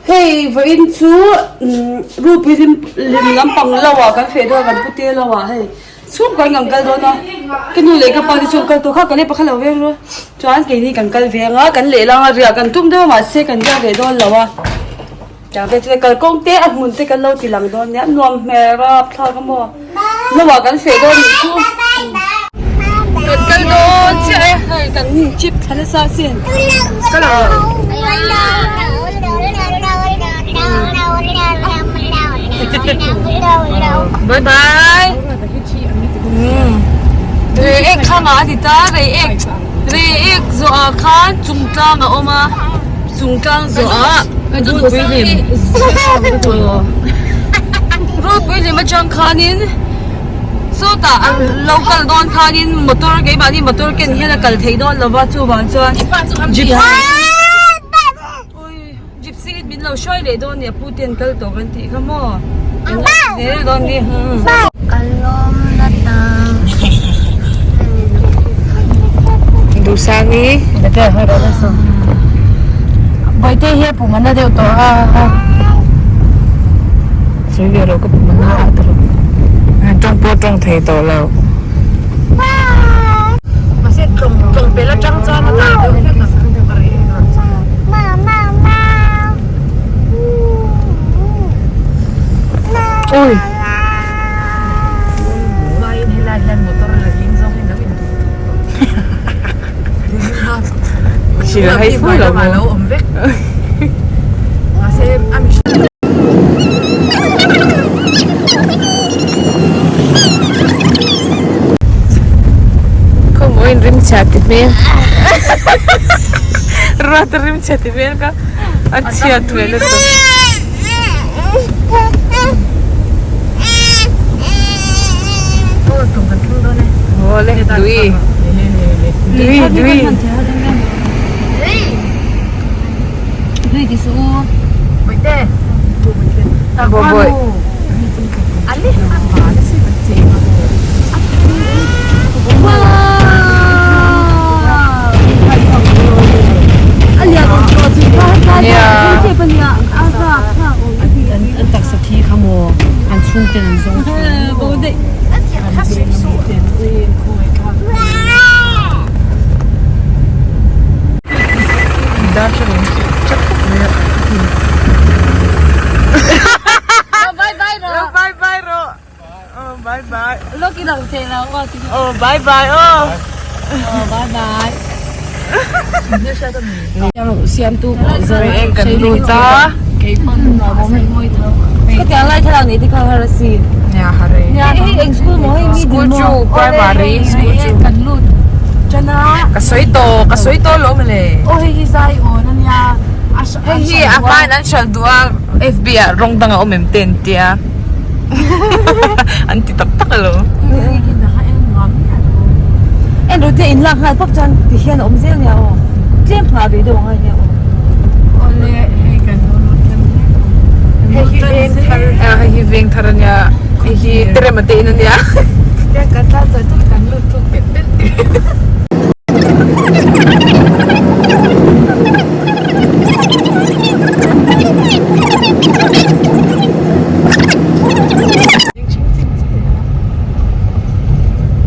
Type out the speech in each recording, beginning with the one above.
Hei vawiin chu Rupui hlim hlim lampang lo ah kan feh dawn a kan pute lo ah hei chhungkaw in kan kal dawn a ka nu leh ka pa te chu an kal tawh kha ka leh pakhat lo veng rawh chuan keini kan kal ve anga kan lehlang a riah kan tum deuh a mahse kan riak leh dawn lo a. Tiang te chuan kalkawng te a hmun te kan lo ti lang dawn nia nuam hmel rap thlak a maw lo ah kan feh dawn nih chu kan kal dawn chiah e hei kan chip thla nasa asin ka lo bye bye rei ek thlang ah a ti ta rei ek rei ek zawh ah khan chung tlang a awm a. Chungtlang zawhah Rutpui hlim Rutpui hlim atang khanin sawtah an lo kal dawn khanin motor keimahni motor ken hian a kal theih dawn lova chuvang chuan gypsy gypsy in min lo hruai leh dawn nia pu te an kal tawh kan tih kha maw zel dawn ni. Duhsangi Bawihte hi a pum a na deuh tawh a Sawi ve lo ka pum a na a ta lo Tawng pawh tawng thei tawh lo Mahse tlawng tlawng pel atang chuan a dai deuh hlek a Ui Vawiin helai hian motor la ding zawng in lo in duh duh hei fu lo maw lo awm vek mahse a mihring Khawmaw in rim chhia ti hmel Ruat rim chhia ti hmel kha a chhiat hmel lutuk. Awle dui dui dui Dui ti su u Bawbawih An taksa thi kha maw an chhungten an zawng Bye bye rawh oh bye bye Loki lang thei lo aw ti oh bye bye aw oh bye bye Siamtu kan lut a Ka tiang lai thlalak nei te kha har asin Nia har e Nia hei eng school maw hei mi School chu primary school chu kan lut tana Ka sawi tawh ka sawi tawh lo mawle Aw hei hi zai awn ania Hei hi a hmain an hralh duh a FB ah rawng dang a awm em te an tia an ti tak tak alo. En ru te in lak nghal pawp chuan ti hian a awm zel nia aw tlem nghah ve deuh angai nia aw. Awle hei kan lo lut tan mek hei hi veng thar a hei hi veng thar ania hei hi terema te in ania kan tlan chawih chawih kan lut thuk telh telh.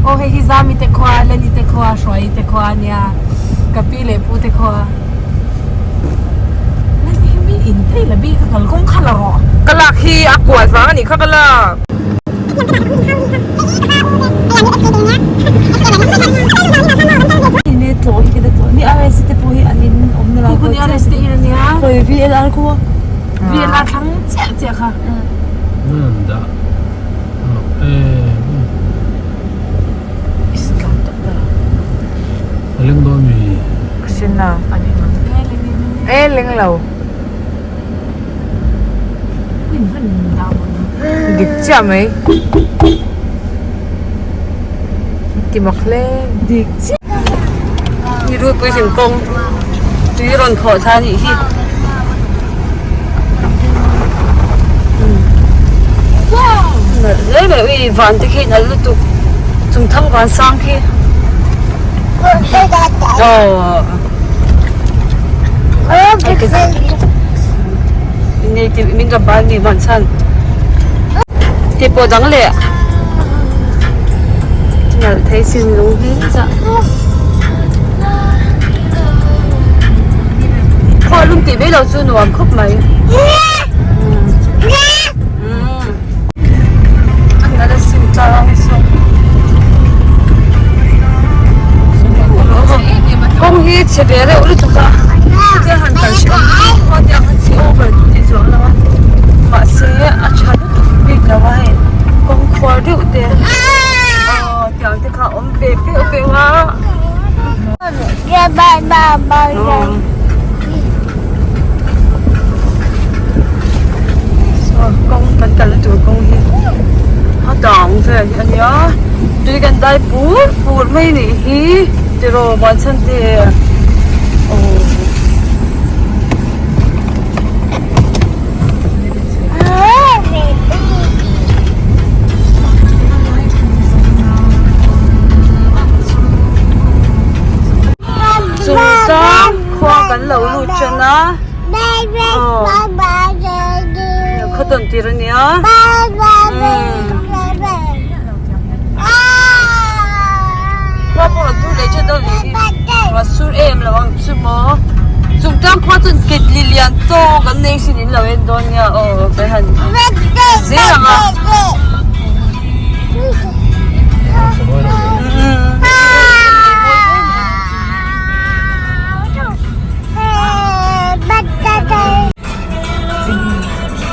Aw hei hi Zami te khua Lani te khua Hruaii te khua ania ka pi leh pu te khua Lani hi mi in thei la bik a kalkawng kha la rawh. Ka lak hi a kual vang anih kha ka lak. Ine tlawh hi kila tlawh mi RS te pawh hi an in awm na lai pawh chiah RS te in ania khawi VLR khu VLR thlang chiah chiah kha Nan dah em a leng dawn mi Sin a e leng lo Dik chiah mai. Ti mak hle. Dik chiah. Ni rupui hlim kawng tui rawn khawh thla anih hi. Nalh hle mai ui van te khi nalh lutuk chung thang van sang khi. Aww. mi ti min rawn ban mi ban chhan tih pawh dang leh nalh thei sin lung hi chah khaw lum tih mai lo chu nuam khawp mai kawng hi chhe ve reuh lutuk a chutia han kal hreh awm viau a tiang kha chhe over chu ni chuang lo a mahse a tha lutuk bik lo a hei kawng khuar deuh te aw tiang te kha a awm ve feuh feuh a. Saw kawng kan kalna tur kawng hi a dang vel hi a nia tui kan dai pur pur mai nih hi tiraw banchhan te aw. Chungtang khua kan lo lut ṭan a aw khaw tawn tir a nia khua pawh rawn tur leh ṭan dawn a nih hi ruah sur em lo ang chu maw chungtang khua chuan ketli lian tawk an nei sin in lo en dawn nia aw kan han zel ang a.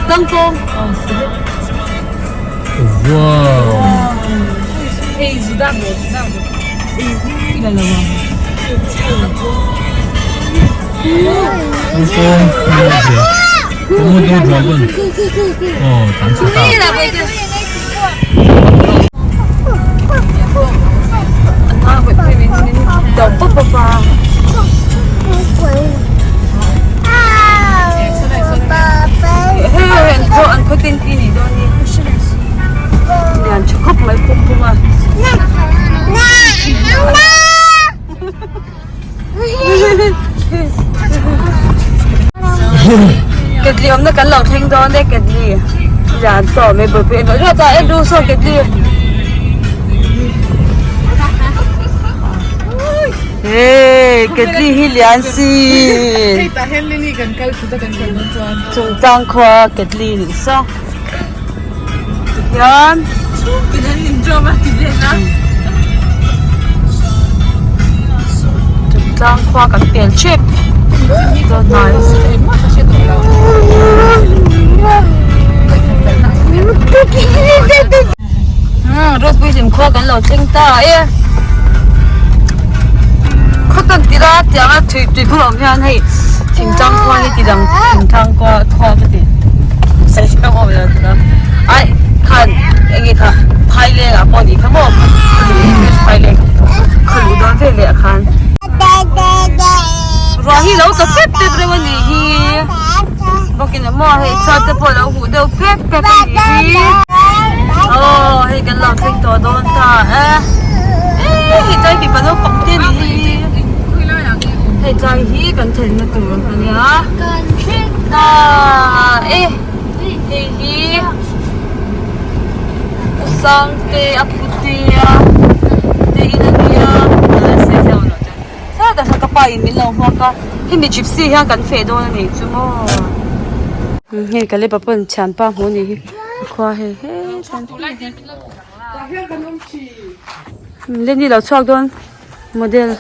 Tangkawng. Wow. Tangkawng. Komodo dragon. Oh, tang chhe ta. Ketli awmna kan lo thleng dawn e ketli lian tawh mai buaipui en ruat a en ru saw ketli hei ketli hi lian si chungtang khua ketli nih saw tihian chungtlang khua kan pel tep dawn hnai rawpui hlim khua kan lo thleng ta e khaw tawn tirh a tianga tui tui khur awm hian hei thingtlang khua hi ti dang thingtlang khua khua ka ti ai khan enge kha phaileng ah pawh nih kha maw phaileng kha luh dawn vel leh ah khan ruah hi lo tla fep fep reuh a nih hi bawkin ah maw hei chhuat te pawh a lo huh deuh fep fep a nih hi aw hei kan lo thleng tawh dawn ta e hei tlai mipa naupang te a nih hi hei tlai hi kan thenna tur a nia. Ta e hei hi u Sangte a putea te in a nia sawtah sawn ka pa in min lo hmuak a hemi gypsy hian kan feh dawn a nih chu maw hei ka lepa pawn thianpa hmuh a nih hi a khua hei he Lenny lo chhuak dawn model.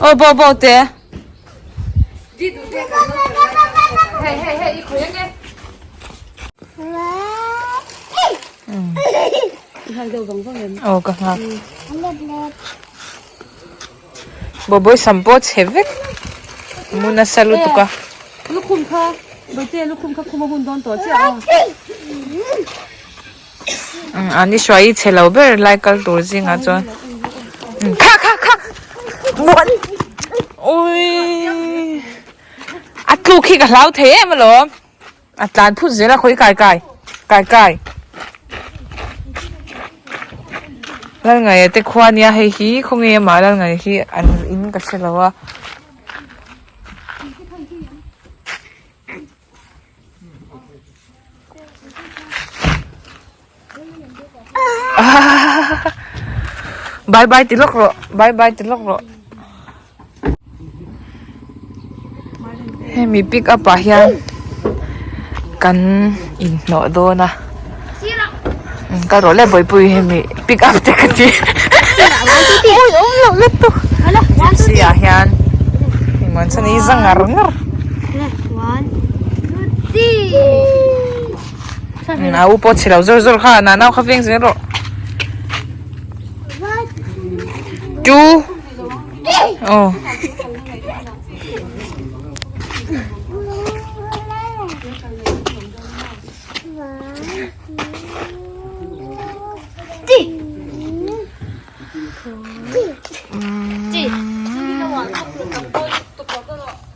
Aw bo bo te. Aw ka nghak. Bawbawih sam pawh chhe vek mu nasa lutuk a. Lukhum kha Bawihte lukhum kha khum a hun dawn tawh chiah a. An i hruai i chhe lo ber lai kal tur zingah chuan kha kha kha muan ui a tluk hi ka hlau thei em alawm a tlan phut zel a khawi kai kai kai kai Lalngaia te khua nia hei hi khawnge amah Lalngaia hi an in ka hre lo a. Bye bye ti lawk rawh bye bye ti lawk rawh. Hemi pick up ah hian kan inhnawh dawn a ka rawh le bawihpui hemi pick up te ka ti awi awm loh let tu gypsy ah hian engmaw chuan i za ngar ngar a u pawh chhe lo zawr zawr kha nau kha veng zel rawh two. Aw.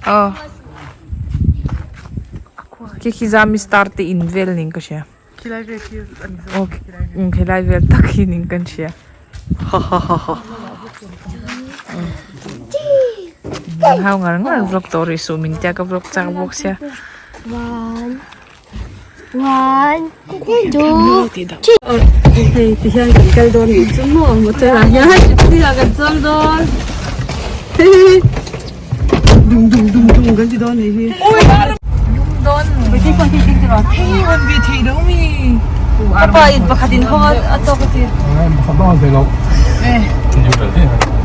Aw. Khi khi zami star te in vel niin ka hria. Khilai vel khi a ni zawk. Aw khilai vel tak hi niin kan hria. Ha ha ha ha. Min hau ngar ngar vlog tawh rih suh min tia ka vlog chak bawk sia. One, one, two, three. Hei ti hian kan kal dawn nih chu maw motor ah hian gypsy ah kan chuang dawn. Dung dung dung dung kan ti dawn nih hi. Ka pa in pakhat in hawng a tawk a ti. Pakhat bang an thei lo.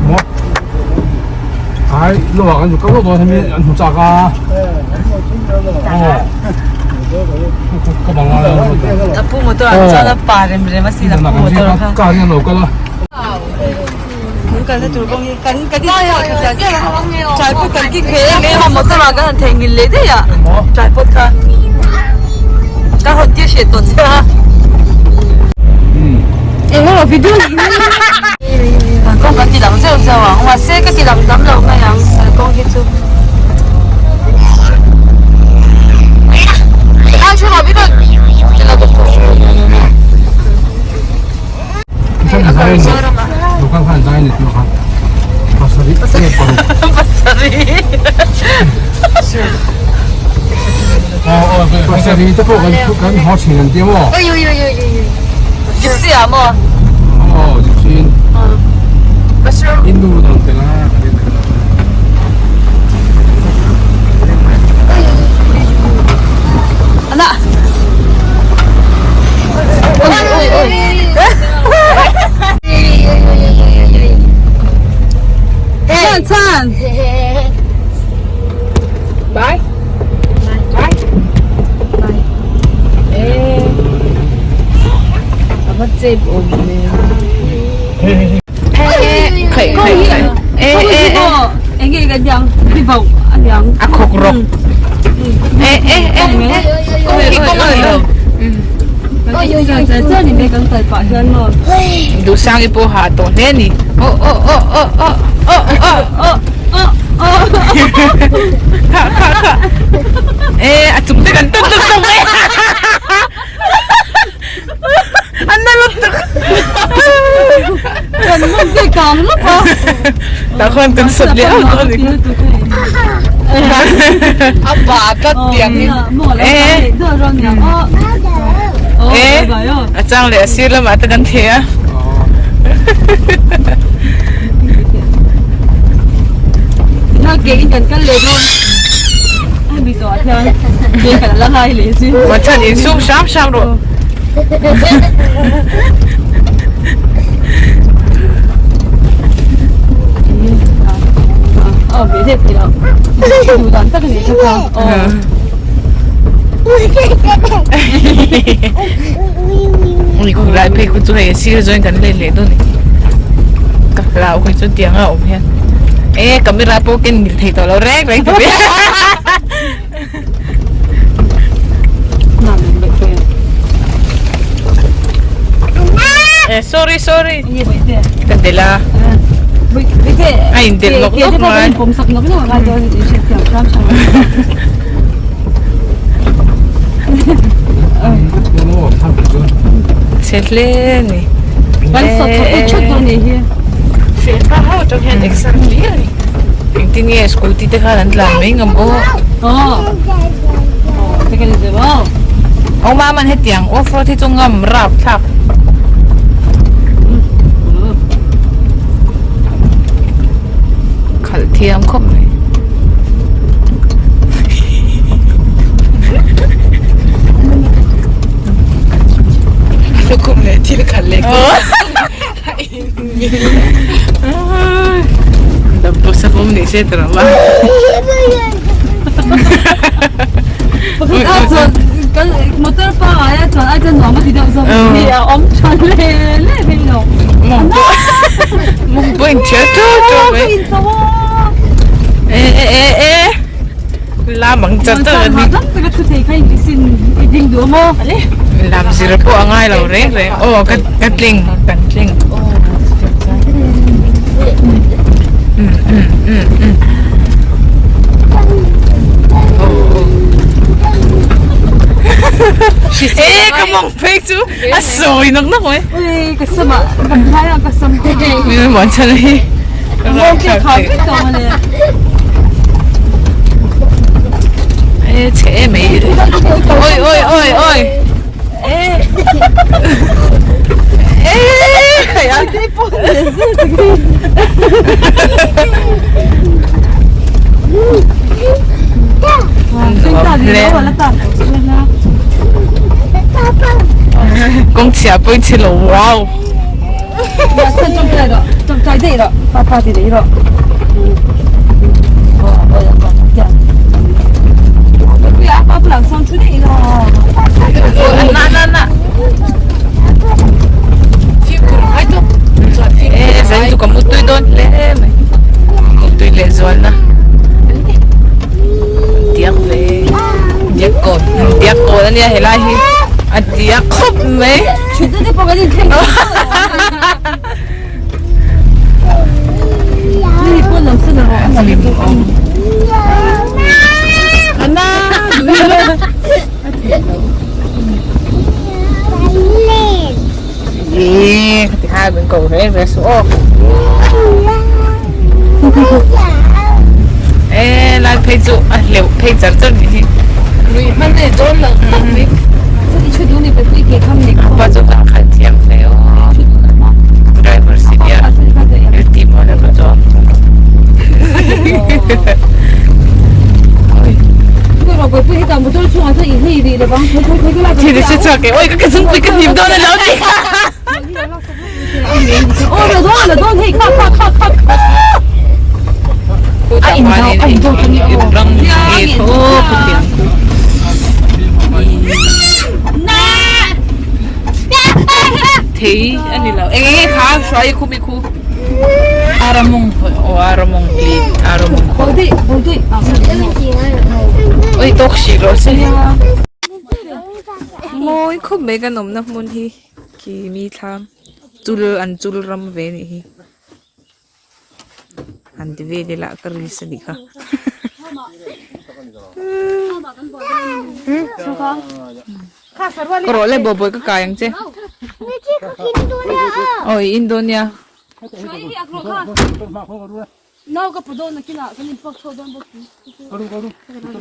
Maw. Ai lo ah kan ka lo dawn hemi an hmu chak a. Ka bang a. A pu motor an chuan a pa rem rem a sin a pu motor kha. Ka ni lo kal a. Kan kalna tur kawng hi kan kan in tripod kan kik ve em em a motor ah kan han theihnghilh leh daih a tripod kha ka hawn tir hreh tawh che a eng emaw video kalkawng kan ti lang zeuh zeuh ang mahse ka ti lang tam lo mai ang kalkawng hi chu Pasarih te pawh kan kan haw thin an ti maw? Gypsy ah maw? Aw gypsy in. Innu dang tel a. Ana. Oi oi oi. Chan chan. Bye. Bye. Bye. Eh. Ava chep awm ve. Khei khei khei. Eh eh eh. Enge ka diang ti bau a niang. A khawk rawk. Eh eh eh eh. Kawng hi kawng a ni lo. Chuan in kan kal pah hian maw. Duhsang i pawh ha tawh hle a ni. Aw aw aw aw aw aw aw aw aw aw. Kha kha kha. Eh a chung te kan tum tum tum mai. An na lutuk. Kan mawng te kang lawk a. Tah khuan kan sat leh auh tawh a ni. A ba tlat tiang hi. Eh. Eh. A chang leh a sir lamah te kan theh a. Ke in kan kal leh dawn. Ai mi zawh ah hian ke kan la ngai leh zui. Machhan in sum hram hram rawh. Aw ve deuh thei lo. Duh dan tak a nih kha kha. Aw. Ui khu lai phei khu chu hei a sir zawng in kan let leh dawn a ni. Ka hlau khi chu tiang a awm hian. E camera pawh ken ngil thei tawh lo reng reng tawh e. Sorry sorry. Ka del a. A in del nawk nawk mai. Chhe hle a ni. Feh hma ho atang hian exam hlir a ni. Engtin nge scooty te khan an tlan mai ngam aw. Aw mama hetiang off road hi chu ngam rap thlak. Thil khat leh Dampo savawm ni se tawh a. Pakhat ah chuan kan motor pangai ah chuan ai chuan nuam a ti deuh zawk hi a awm tha hle hle thei lo. Mawng pawh in thial teuh teuh mai. E e e e lam ang char char a ni. Hahdam taka thu thei kha in sin i ding duh a maw? Lam zir pawh a ngai lo reng reng. Aw ka ka tling kan tling. Ê ka mawng phei chu a sawi nawk nawk mai. Ui ka sam ah ka hmai ah ka sam te. Min muan chhan hi. Mawng te kham vek tawh mawle. Ê chhe em mai. Oi oi oi oi. Ê. Ê khai a. Kawng chhia pawhin chhe lo wow. Na na na. Ê zan chu ka mutui dawn hle mai. Mutui leh zual na. Diak ve. Diak kawn. Diak kawn ania helai hi. A diak khawp mai. Ê, thì hai bên cầu thế về số. Ê, lai phei chu, à, leu phei char char ni hi. Lui man nei dawn lo tak mai. Pa chu kan khalh thiam hle aw. Driver si nia. El ti maw la ka chuan. Thil chu chhuak e, oi ka ka zungpui ka hnim dawn alo ni. Thei a ni lo eng enge kha hruai khu mi khu aramawng aw aramawng hlin aramawng oi tawk hrih rawh se mawi khawp mai kan awmna hmun hi. Khi mi thlam chul an chul ram ve nih hi han ti vel ila ka ris a nih kha ka rawh le bawhbawi ka kai ang che aw i in dawn nia.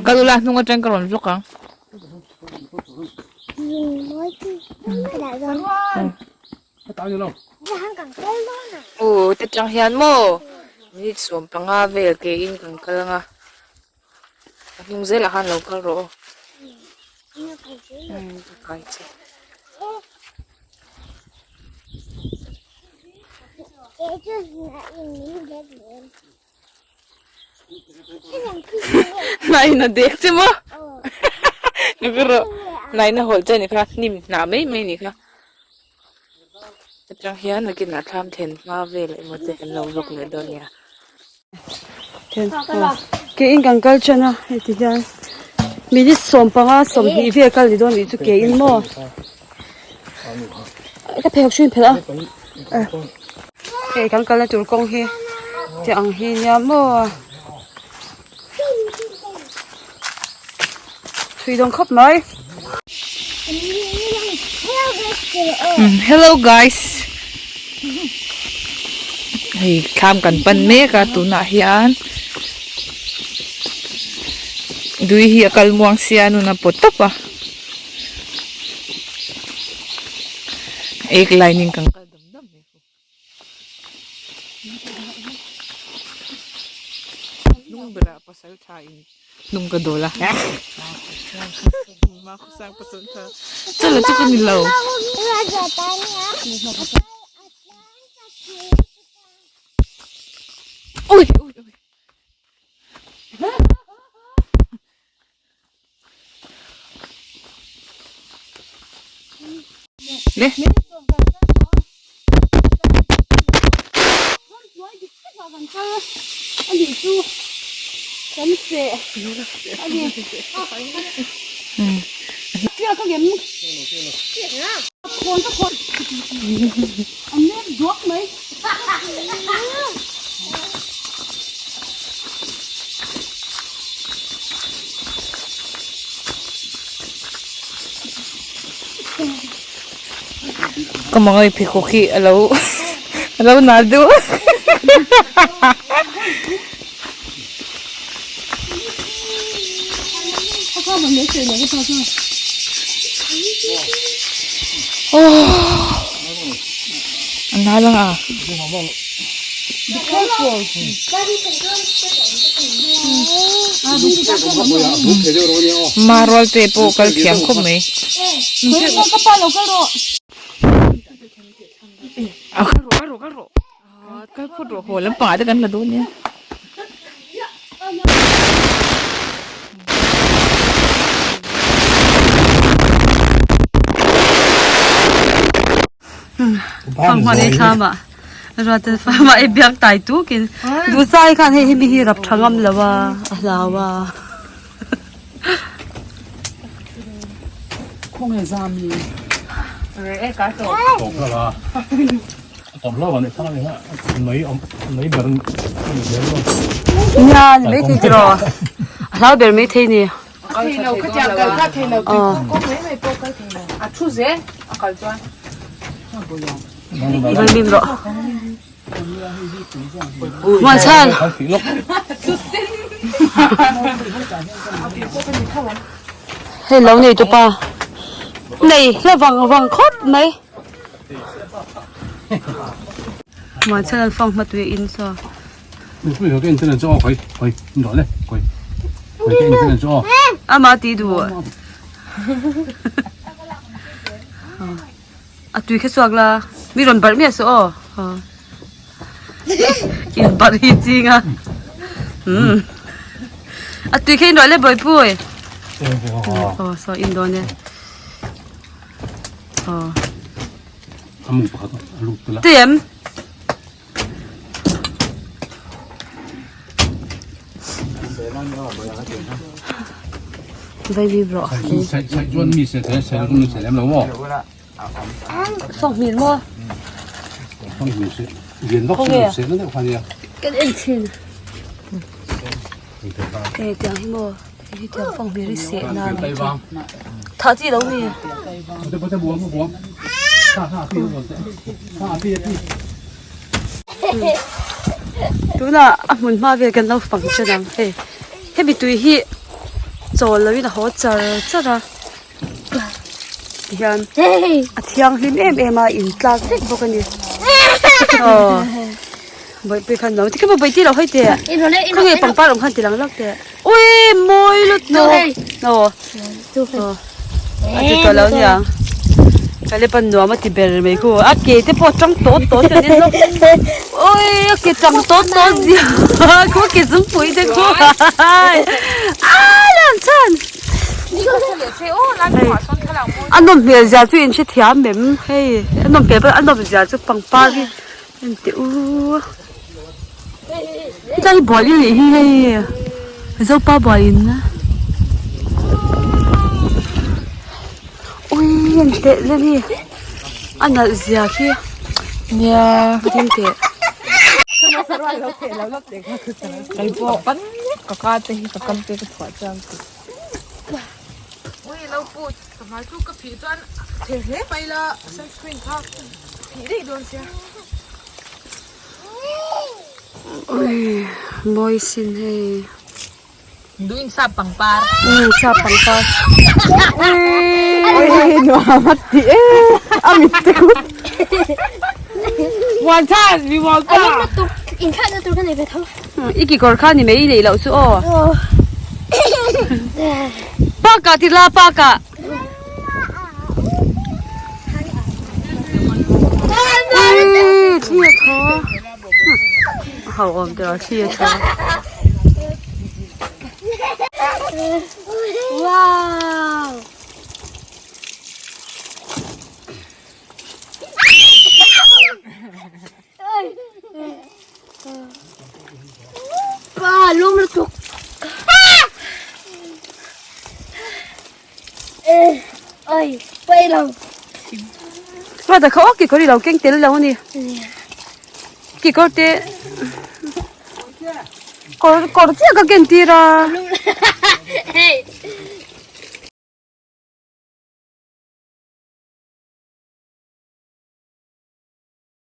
Kal ula hnung atang ka rawn vlog ang. Aw te tang hian maw minute 15 vel ke in kan kal anga a hnung zelah khan lo kal rawh aw. Ka kai che. Nai na dek che maw? Nai na hawlh che ni kha hnim hnah mai mai ni kha. Atang hian nakinah thlam then hma vel emaw te kan lo vlog leh dawn nia. Ke in kan kal chen a hei ti hian minute 15 20 vel kal ni dawn nih chu ke in maw ka pheikhawk hru in phelh a hei kan kalna tur kawng hi ti ang hi nia maw thui dawn khawp mai. Hello guys hei thlam kan pan mek a tunah hian dui hi a kal muang sia nun a pawt tawp a ek line in kan kal dam dam mai. Hnung berah pasal tha in hnung ka dawl a. Chula chu ka ni lo. Ui ui ui. Le. Ka mangai pheikhawk hi a lo a lo nal deuh a. A nal ang a. Marual te pawh kal thiam khawp mai. Kal rawh kal rawh kal phawt rawh haw lampangah te kan la dawn nia. Fanghmani thlam ah ruat in farm ah i biak tai tuk in duhsai khan hei hemi hi rap tha ngam lo a a hlau a. Nia ni maithei tiraw a hlau ber maithei ni. Vaimim rawh. Muanchhan. Hei lo nei tupa. Nei hla vang vang khawp mai. Muanchhan an fang hma tui a in chaw. Ama ti duh. A tui kha chhuak la mi rawn barh miah suh aw in barh hi ching a umm a tui kha in rawh le bawihpui aw saw in dawn e aw tui em. Sawhmil maw? Kan en chhin. Hei tiang hi maw? Hei tiang fanghmir hi seh nan a ni. Thah chi lo mi? Tunah a hmun hma vel kan lo fang ṭan ang hei. Hemi tui hi chawl loin a haw char char a. Tihian a thianghlim em em a in tlak vek bawk a ni. Aw bawihpui khan lo tikhian bawihpui tih loh hawi teh khawnge pangpar awm khan ti lang lak teh ui mawi lutuk aw aw a ti tawh lo aniang ka le pan nuam a ti ber mai khu a ke te pawh a tang tawt tawt chuan in lawk ui a ke tang tawt tawt zia khu a ke zungpui te khu a lian chhan. A nawm hmel zia chu in hrethiam em hei a nawm hmel a nawm zia chu pangpar hi en teh u hetlai hi bual in nih hi hei zopa bual in ui en teh len hi a nalh zia khi nia ding teh. Ui mawi sin hei Duin sap pangpar um sap pangpar Ui nuam a ti e a mit te khu Muan chhan mi muan pa I kekawr kha ni mai i neih loh chu aw. Park ah ti la park ah. Thli a thaw a ho awm tawh a thli a thaw. Wow! Pa lum lutuk. Oi, pai lo. Ruata kha aw kekawr i lo keng tel lo a ni. Kekawr te kawr kawr chiah ka ken tir a.